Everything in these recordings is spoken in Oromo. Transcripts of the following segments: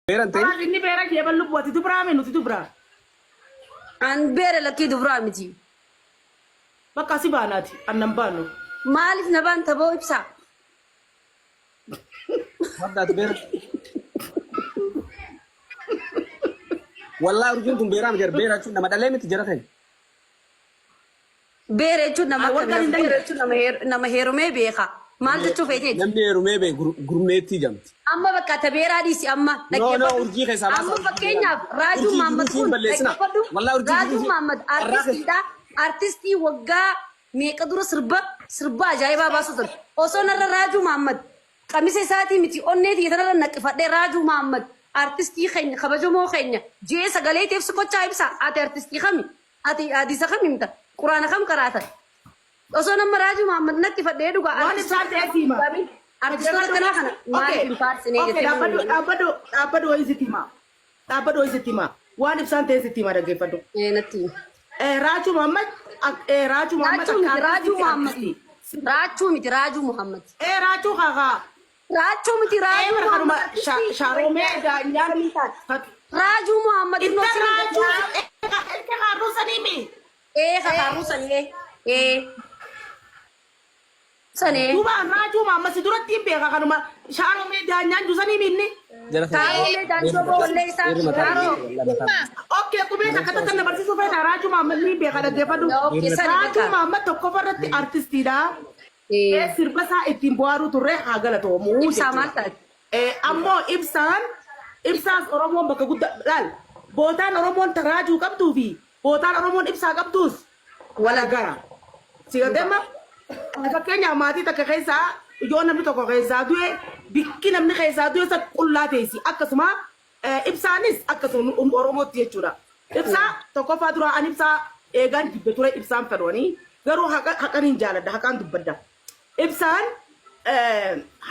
Beera hin ta'in. Kanaaf inni beera jeeban lubbu ati dubraa mi nuti dubraa. An beera lakkii dubraa miti. Bakka si baanaati an nan baanu. Maaliif na baanta boo ibsaa? Warda ati beera. Wallaahi urjiin kun beeraa miti jara beera jechuun nama dhalee miti jara keenya. Beera jechuun nama Ay, akkami? warqaan hin Beera danda'u. jechuun nama heer- nama heerumee beeka. Maal jechuu feeteeti? Namni heerumee bee gurmeettii jamti. Amma bakka ta beeraa dhiisi amma No, no, dhaggeeffadhu. urjii keessaa baasa. Amma fakkeenyaaf Raajuu Urjii Maammad jiruu siin kun balleessina. dhaggeeffadhu. Wallaahi urjii jiruu Raajuu siin. Maammad Carraa keessa. artistiidha. Artistii waggaa meeqa dura sirba sirba ajaa'ibaa baasuu ture. Osoo narra Raajuu Maammad qamisa isaatii miti onnee tiyya tanarra naqqifadhee Raajuu Maammad artistii keenya kabajamoo keenya jee sagalee teef si kochaa ibsa ati artistii kami Ati hadiisa kam himta? Quraana kam qaraata? Osoo nama Raajuu Muhammad natti fadhee dhugaa Waan isaan ta'e siima. Artistoota akkanaa kana maaliif hin faarsinee Okay, jettee dhaabbadhu dhaabbadhu dhaabbadhu wayii sitti hima. Dhaabbadhu wayii sitti hima. Waan ibsaan ta'e sitti hima dhaggeeffadhu. Eh, natti himi. Eh, Raajuu Muhammad ak- eh, Raajuu Muhammad Raachuu akka miti Raajuu artistiitti Muhammad. artistii. Raachuu miti Raajuu Muhammad. Eh, Raajuu kaakaa. Raachuu miti Eh, Raajuu bara kanuma Muhammad. shaaromee daanyaan. Raajuu Muhammad Inta Raajuu eh, ilka kaarruu sanii mi? Ee kakaaruu sanee. Ee. Sanee. Duuba Raajuu Muhammad si duratti hin beeka kanuma shaaromee daanyaan jusanii mi inni? Jara Kaaroolee daandii boollee isaa. Kaaroo. Okay, qubee takka takka na barsiisuu feeta Raajuu Muhammad ni beeka dhaggeeffadhu. Okay, sani Raajuu beeka. Muhammad tokkoffaa irratti artistiidha. Ee. Sirba isaa ittiin bohaaruu turre haa galatoomu Ibsaa maal jechuudha. taate? Ammoo ibsaan ibsaas Oromoon bakka guddaa laal bootaan Oromoon ta Raajuu qabduu fi bootaan Oromoon ibsaa qabduus wal gara. Si galtee amma fakkeenyaaf maatii takka keessaa yoo namni tokko keessaa du'e bikki namni keessaa du'e san qullaa teessi akkasuma Ibsaanis akkasuma Oromootti jechuudha. Ibsaa tokkoffaa duraa ani ibsaa eegaan jibbe ture ibsaan fedhu ani garuu haqa haqan hin jaaladha haqaan dubbadha. Ibsaan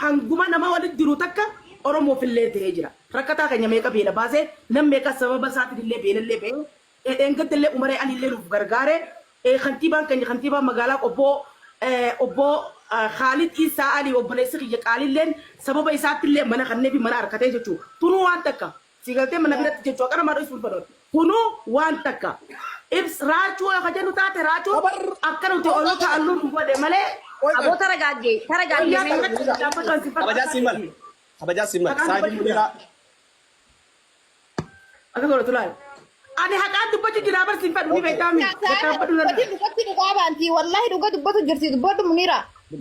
hanguma nama walitti jiru takka Oromoof illee ta'ee jira. Rakkataa keenya meeqa beela baasee nam meeqa sababa isaatiin illee beela illee ba'ee dheengadda illee Umaree Ali illee nuuf gargaare Kantiibaan keenya kantiibaan magaalaa Qobboo obboo Khaalid Iisaa Alii obboleessi kiyya qaaliilleen sababa isaattillee mana kanneefi mana arkatee jechuu tunuu waan takka si galtee mana biratti jechuu akka namaa dhoysuun fedhan kunuu waan takka ibs raachuu yoo ka jennu taate raachuun akka nuti olu ta'allu nu godhe malee Aboo taragaaggee taragaaggee guyyaa mee. takkatti dhaabbatu si Kabajaa siin mala. Kabajaa siin mala. Maqaan Saajin dubbachuu Muniiraa. Akka godhatu laal. Ani haqaan dubbachuu jira bar siin fedhu ni beektaa mi? Gattaabbadhu narra. Dubbatti dhugatti dhugaa baanti wallahi dhuga dubbatu jirti dubbadhu Munira.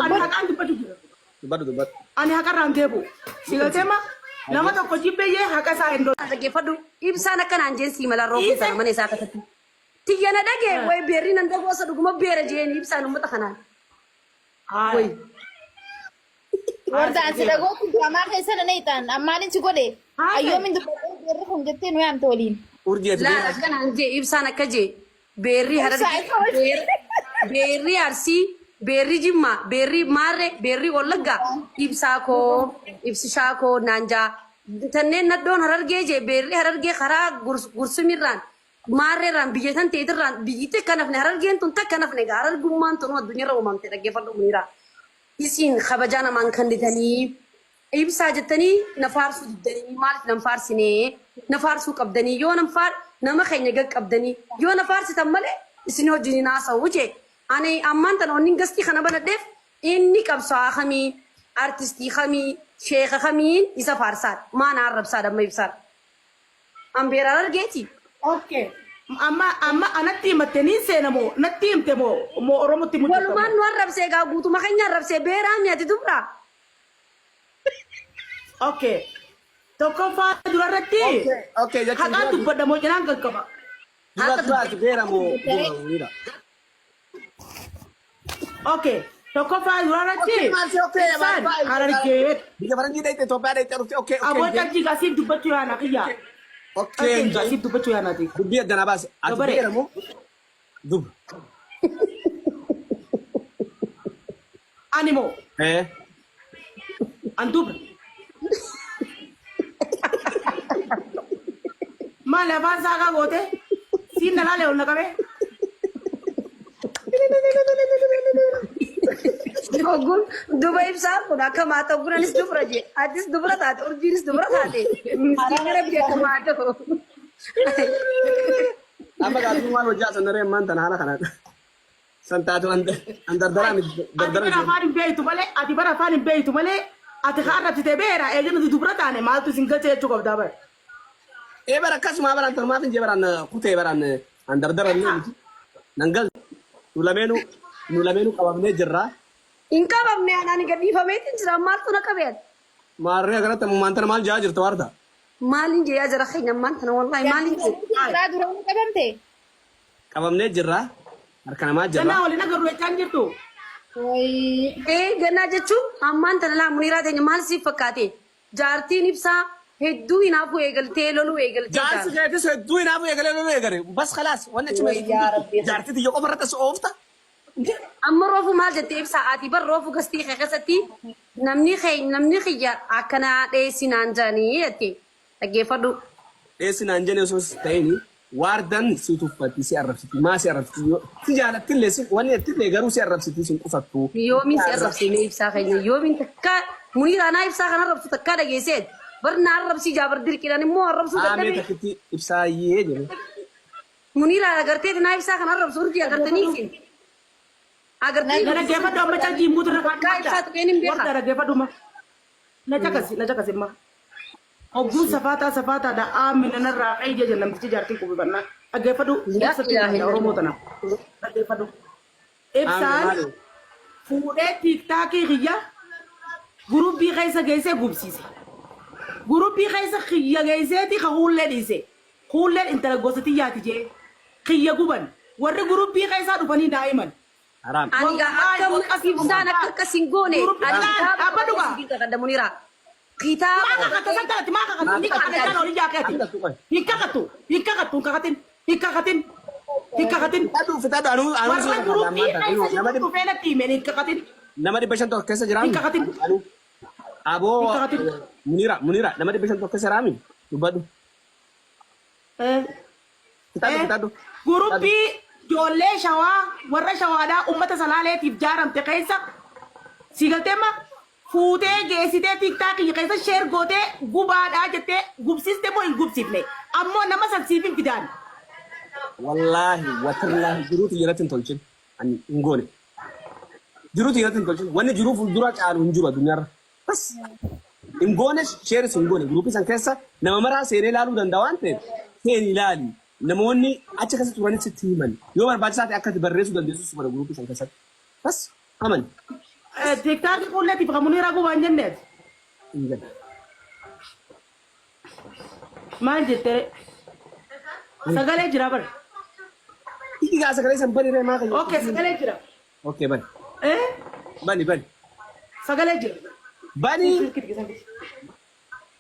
Ani haqaan dubbachuu jira. Dubbadhu dubbadhu. Ani haqarraan deebi'u. Si galtee ma? Nama tokko jibbeeyyee haqa isaa hin dhoowwu. Dhaggeeffadhu. Ibsaan akkanaan jeen sii malaan roobuu Dhiise. tana mana isaa keessatti. Tiyya na dhagee way beerri nan dhagoo isa dhuguma beera jeen ibsaan uummata kanaan. Way. Wardaan si dhagootti diraamaa keessa na neexaan ammaalin si godhe Haadha. ayyoomin dubbadhee beerri kun jettee nu yaamte waliin. Urjii ati Laal beera. akkanaan jee ibsaan akka jee beerri Ibsaa harargee isa wajjin. beerri arsii beerri jimmaa beerri maarree beerri wallaggaa ibsaa koo ibsishaa koo naan jaa tanneen nadhoon harargee jee beerri harargee karaa gursumirraan maarreerraan biyya tan teetirraan biyyi takka nafne harargeen tun takka nafne gaa harargummaan tunuu addunyaarra uumamte dhaggeeffadhu muniiraa. Isiin kabajaa namaan kannitanii ibsaa jettanii na faarsuu diddanii maaliif nan faarsinee na faarsuu qabdanii yoo nan faar nama keenya gad qabdanii yoo na faarsitan malee isin wajjin hin haasa'u jee ani ammaan tana wannin gastii kana banadheef inni qabsaa'aa kamii artistii kamii sheeka kamiin isa faarsaadha maa na arrabsaadha amma ibsaadha An beera Harargeeti. Okay. Amma amma anatti himatte niin seena moo natti himte moo moo Oromotti himu jirta Walumaan moo? nu arrabsee egaa guutuma keenya arrabsee beeraa mi ati dubra. Okay. Tokkoffaa dura irratti Okay, okay, jechuun haqaan dura dubbadha moo cinaan qaqqaba? dura Haqa dura ati dubbadha. beera moo dubra Muniira. Okay. Tokkoffaa dura irratti Okay, maal si okay, maal ibsaan fa'a Harargee. Biyya faranjii dhayxe Itoophiyaa dhayxe dhufte okay, okay. Aboo calji gasiif dubbachuu yaana kiyya. Okay, Calji hin gasiif dubbachuu yaanaati. Dubbii addanaa baase. Ati Gabaree. beera moo dubra? Ani moo Eh. an dubra. Maali afaan saaqaa goote? Siin na laale ol na qabee. Ogguun duba ibsaan kun akka maata ogguun anis dubra jee atis dubra taate urjiinis dubra taate miskiinni rabbi akka maata. Amma gaafii maal hojjaa san daree ammaan tana haala kanaan. San taatu an dardaraa miti Ati dardara bara afaan hin beektu malee, ati bara afaan hin beektu malee, ati haa arrabsite beera, eega nuti dubra taane maaltu isin galche jechuu qabdaa bara. Ee bara akkasuma bara an maaf hin jee bara an kutee bara an dardara illee miti. Nan gal nu lameenuu nu lameenuu qabamnee jirra. Hin qabamne anaan gadhiifameetiin jira maaltu na qabee? Maarree akkanatti ammaan tana maal jaa jirta waarta? Maaliin jee yaa jara keenya ammaan tana wallaahi maaliin jee? Biraa duraan qabamte. Qabamnee jirra. Harka namaa jirra. Gannaa waliin agarru jechaa hin jirtu. Wayii. Ee gannaa jechuun ammaan tana laa muniraa teenya maal siif fakkaate? Jaartiin ibsaa hedduu hinaafuu eegaltee loluu eegaltee Jaarsi jaarti. keetis hedduu hinaafu eegalee loluu eegale. Bas khalaas wanni achi Wayyaa meeshu hin jirtu. rabbii. Jaartii tiyya qofa irratti as oofta. Amma roofu maal jette ibsaa ati bar roofu gastii kee keessatti namni kee namni kiyya akkanaa dheessi naan jedhanii jette dhaggeeffadhu. Dheessi naan jenne osoo ta'in waardan si tuffatti si arrabsiti maa si arrabsiti yoo si jaalattillee si wanni jettillee garuu si arrabsiti sin qusattu. Yoomiin si arrabsine mee ibsaa keenya yoomiin takkaa muniraa naa ibsaa kan arrabsu takkaa dhageesseet bar na arrabsii jaabar dirqiidhaan immoo arrabsuu Aamee dadhabee takkitti ibsaayyee jedhe. muniraa agarteet naa ibsaa kan arrabsu urjii agartanii isin agartanii Na dhaggeeffadhu amma calqii mutu irra takkaa ibsaa tuqeen hin beekaa. Warda dhaggeeffadhu ma. Na caqasi, na caqasi ma. Ogguun safaataa safaataadha aamina narraa ka'ii jecha namtichi jaartiin qubifannaa. Dhaggeeffadhu Laa ibsatti ilaaha himata Oromoo illallah. tana. Dhaggeeffadhu. Aamee Ibsaan maali? fuudhee tiiktaakii kiyya guruppii keessa geessee gubsiise. Guruppii keessa kiyya geesseeti ka kuullee dhiise. Kuulleen intala gosa tiyyaati jee kiyya guban. Warri guruppii keessaa dhufanii daa'iman. Haraam. Ani gaa Wallaahi akka waqas ibsaan akka akkas hin goone Guruppii ani laal kitaaba dhaabbadhu qabadhee gaa. si dinqaqadha muniraa. Kitaaba Maa kakattu qabadhee san kanatti maa kakattu ni kakata jaan olii jaaqeeti. Hin kakattu hin kakattu hin kakatin hin kakatin hin kakatin. Fitadhu fitadhu anuu anuu si Warra kakadha guruppii ammaan tana. keessa Nama jiru dhibba dhufee natti himeen hin kakatin nama 500 tokko keessa hin jiraami. kakatin Anuu aboo hin kakatin. Munira Munira nama 500 tokko keessa jiraami. Dubbadhu. Eh. Fitadhu fitadhu. Guruppii ijoollee shawaa warra shawaadhaa ummata salaaleetiif jaaramte keessa si galteemma fuutee geessitee tiiktaakii keessa share gootee gubaadhaa jettee gubsiiste moo hin gubsiifne ammoo nama san siif hin fidaan. Wallaahi watallaahi jiruutu jalatti hin tolchin. Ani hin goone. Jiruutu jalatti hin tolchin. Wanni jiruu fuuldura caalu hin jiru addunyaarra. Bas hin goone shareis hin goone guruupii san keessa nama maraa seenee ilaaluu danda'a waan ta'eef seeni ilaali. Namoonni achi keessa turanis sitti himan. Yoo barbaachisaa ta'e akka ati barreessuu dandeessu si godha guruupii san keessatti. Bas amani. Tiiktaakii kuulleetiif kan muniiraa gubaa hin jenneet. Hin jedhe. Maal jettee sagalee jira bara. Iji gaa sagalee san bani ree maa kan Okay sagalee jira. Okay bani. Eh Bani bani. sagalee jira. Bani.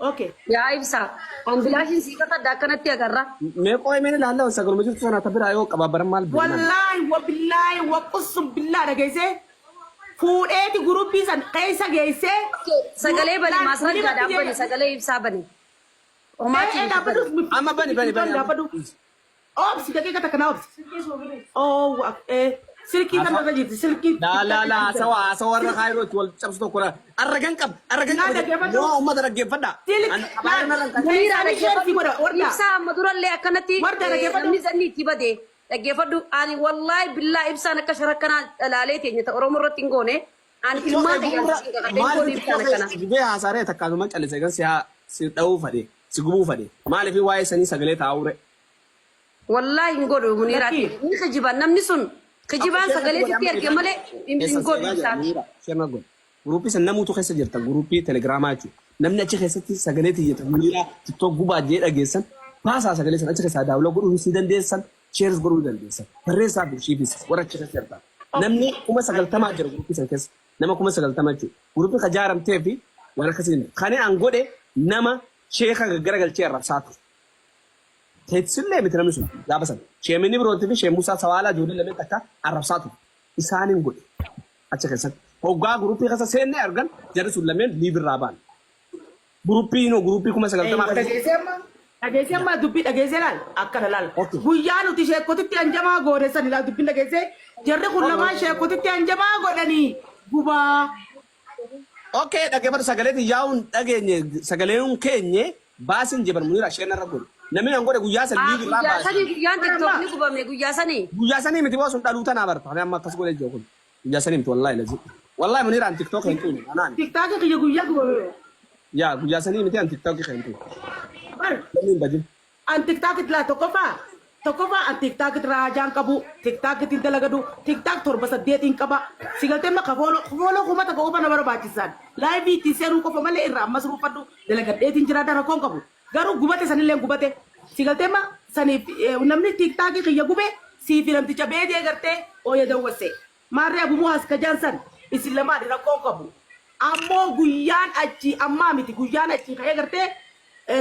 Okay. Yaa ibsaa ambilaashiin sii kakadha akkanatti agarra. Mee qooyi mee ilaalla sagaluma jirtu sana ta biraa yoo qabaabaran maal beekna. Wallaahi wa billaahi wa qusum billaa dhageessee fuudheeti guruppii san keessa geessee. Sagalee bani maasrajjaadhaan bani sagalee ibsaa bani. Homaatii Ee miti bani. dhaabbadhu. Amma bani bani bani. Dhaabbadhu. Obsi daqiiqa takka naa obsi. Oh silkii kan irra jirti silkii. Laa laa laa haasawa haasawa warra kaayirootti wal cabsu tokko laa. Arragan qab arragan Naa qab. dhaggeeffadhu. Yoo uummata dhaggeeffadha. Silk An abaayirra narra hin qabu. Muniraa Isaanii share si godha dhaggeeffadhu. warda. Ibsaa amma durallee akkanatti Warda dhaggeeffadhu. namni zanni itti bade dhaggeeffadhu. Ani wallaahi billaa ibsaan akka sharakkanaa dhalaalee teenya ta Oromoo irratti hin goone. Ani ilmaan tayyaan siin kakadhe hin goone ibsaan akkana. Maaliif haasaaree takkaanuma callise gan si haa si dha'uu fadhe si gubuu fadhe maaliif waa'ee sanii sagalee taa'uu re. Wallaahi hin godhu muniraa Lakkii. ni kijiban namni sun kijibaan sagalee sitti erge malee hin Keessan godhu seenaa jira ibsaan. Munira share godhe. Guruupii san namuutu keessa jirta guruupii telegiraamaa jechuudha. Namni achi keessatti sagalee tiyyata Muniraa tiktok gubaa jee dhageessan baasaa sagalee san achi keessaa download godhuu ni dandeessan shareis godhuu ni dandeessan barreessaa fi shiifis warra achi keessa jirta. Namni 90,000 jira guruupii san keessa nama 90,000 jechuudha. Guruupii ka jaaramtee fi waan akkasii kan an godhe nama sheeka gaggaragalchee arrabsaa ture. Teetsillee miti namni sun gaafa sana. Sheeminni birootii fi sheem Musaa Sawaalaa ijoollee lameen takka arrabsaa ture. Isaaniin godhe achi keessatti. Hoggaa guruupii keessa seennee argan jarri sun lameen liivirraa ba'an. Guruupii no guruupii 90,000 keessa. Dhageessee amma dhageessee amma dubbii dhageessee laal akkana laal. Okay. Guyyaa nuti sheekotitti hanjamaa goone san ilaal dubbiin dhageessee jarri kun lamaan sheekotitti hanjamaa godhanii Gubaa. Okay, dhaggeeffatu sagalee xiyyaa'uun dhageenye sagaleen keenye baasin jebar Muniira isheen irra godhe. Namni nan godhe guyyaa san liivi irraa Guyyaa baase. sanii guyyaan tiktookni gubame guyyaa sanii. Guyyaa sanii miti boosun dhaluu tanaa barta. Ani amma akkas godhe jiru kun. Guyyaa sanii miti wallahi lazi. Wallahi Muniira an tiktook hin tuune anaan. Tiktaaka kiyya guyyaa gubame. Yaa guyyaa sanii miti an tiktook hin tuune. Bar Namni hin badin. An tiktaakit laa tokkoffaa an tiktaakit raajaan qabu tiktaakit hin dalagadu tiktaak torba saddeetiin qaba si galtee maka fooloo 1000 qofa na barbaachisan laayivii ittiin seenuu qofa malee irraa ammas ruufadhu dalagadheetiin jiraadha rakkoon qabu garuu gubate sanillee gubate si galtee ma saniif namni tiktaakii kiyya gube siifi namticha beetee gartee ooya dawwasse maarree abumuu haskajaan san isin lamaan rakkoon qabu ammoo guyyaan achii ammaa miti guyyaan achii ka'ee gartee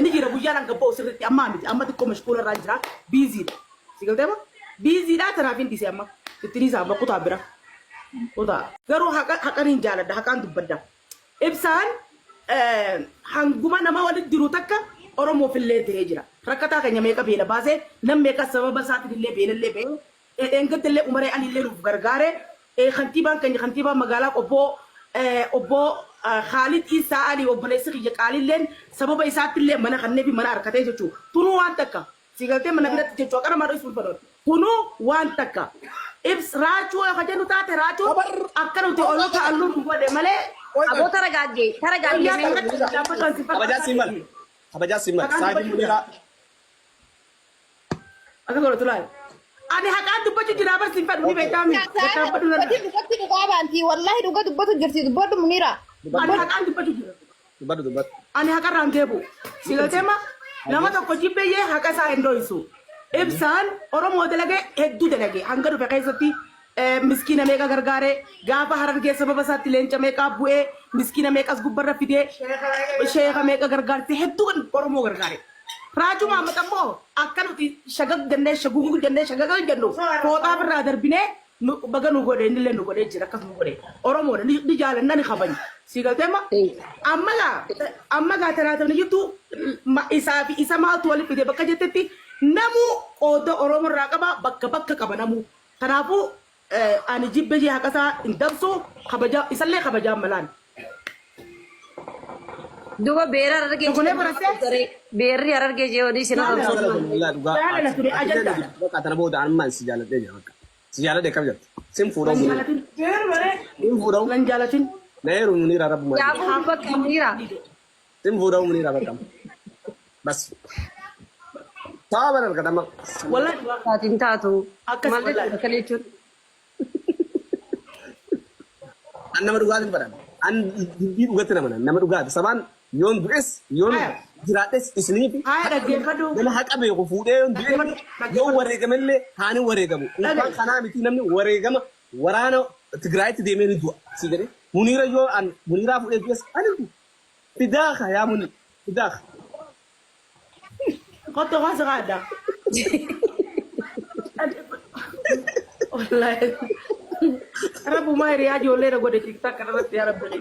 Ni jira guyyaan hanga ba'u sirriitti ammaa miti amma xiqqoo mashquula irraa jira biiziidha si galtee moo biiziidha tanaaf hin dhiise amma itti dhiisa amma kutaa bira kutaa garuu haqa haqan hin jaaladha haqaan dubbadha ibsaan hanguma nama walitti jiru takka oromoof illee ta'ee jira rakkataa keenya meeqa beela baasee nam meeqa sababa isaatiin illee beelallee ba'ee Dheengadda illee Umaree Alii illee nuuf gargaare. Kantiibaan keenya kantiibaan magaalaa Qobboo obbo Khaalid Iisaa Alii obboleessi kiyya qaaliilleen sababa isaatti illee mana kanneefi mana arkatee jechuudha. Tunuu waan takka. Si galtee mana biratti jechuudha. Haqa namaa dhoksuu hin fedhan. Kunuu waan takka. Ibs raachuu yoo ka jennu taate raachuun akka nuti ol utaallu nu godhe malee Aboo taragaaggee taragaaggee guyyaa mee. takka dhaabbatan si Kabajaa siin mala. fakkaata. Kabajaa siin mala. Haqaan Saahibii dubbachuu Muniiraa. Akka godhatu laal. Ani haqaan dubbachuu jira bar sin fedhu ni beektaa mi. Gattaabbadhu nan. Dubbatti dhugatti dhugaa baanti wallahi dhuga dubbatu jirti dubbadhu Munira. Ani haqaan dubbachuu jira. Dubbadhu dubbadhu. Ani haqarraan deebu. Si galtee ma nama tokko jibbeeyyee haqa isaa hin dho'isu. Ibsaan Oromoo dalage hedduu dalage hanga dhufe keessatti miskiina meeqa gargaare gaafa harargee sababa isaatti leenca meeqaa bu'ee miskiina meeqas gubbarra fidee sheeka meeqa gargaarte hedduu kan Oromoo gargaare. Raajuu Mahammad ammoo akka nuti shagag jennee shagugug jennee shagagal jennu fooxaa birraa darbinee nu baga nu godhe innillee nu godhee jira akkas nu godhe Oromoodha ni ni jaalanna ni kabajna si galtee amma amma gaa amma gaa tanaatamni jirtu isaa fi isa maaltu walitti fide bakka jettetti namuu qooda Oromoo irraa qaba bakka bakka qaba namuu kanaafuu ani jibbe jee haqa isaa hin dabsu kabaja isallee kabajaan malaan. Duba beera harargee Dogonee barattee? Beerri harargee jee odii isin arrabsu. Wallahi dhugaa. Jaalala ture ajandaadha. Bakka tana booda amma si jaaladhee jira bakka. Si jaaladhee kam jirti? Sin fuudhuu Lan Muniira. jaalatin. Sin fuudhuu. Lan jaalatin. Na heerumu Muniira rabbumaa. Yaa fuudhu bakka Muniira. Sin fuudhuu Muniira bakka. Bas. Ta'a bara argatama. Wallahi dhugaa. Taatiin taatu. Akkas Maal wallahi. jechuudha kana jechuun. An nama dhugaatiin badhan. An dubbii dhugatti nama nama dhugaati. Sabaan yoon du'es yoon Haya. jiraadhes isiniif Haya dhaggeeffadhu. nama haqa beeku fuudhee yoon du'e Dhaggeeffadhu. yoon wareegamellee haani wareegamu. Unkaan Dhaga'i. kanaa miti namni wareegama waraana Tigraayitti deemee ni du'a. Si jedhee Muniira yoo an Muniiraa fuudhee du'es ani du'u. Fidaaka yaa Munii fidaaka. Kottu waan si qaadda. Wallaahi. Rabbumaa hiriyaa ijoollee na godhe tiktok kanarratti yaa rabbi.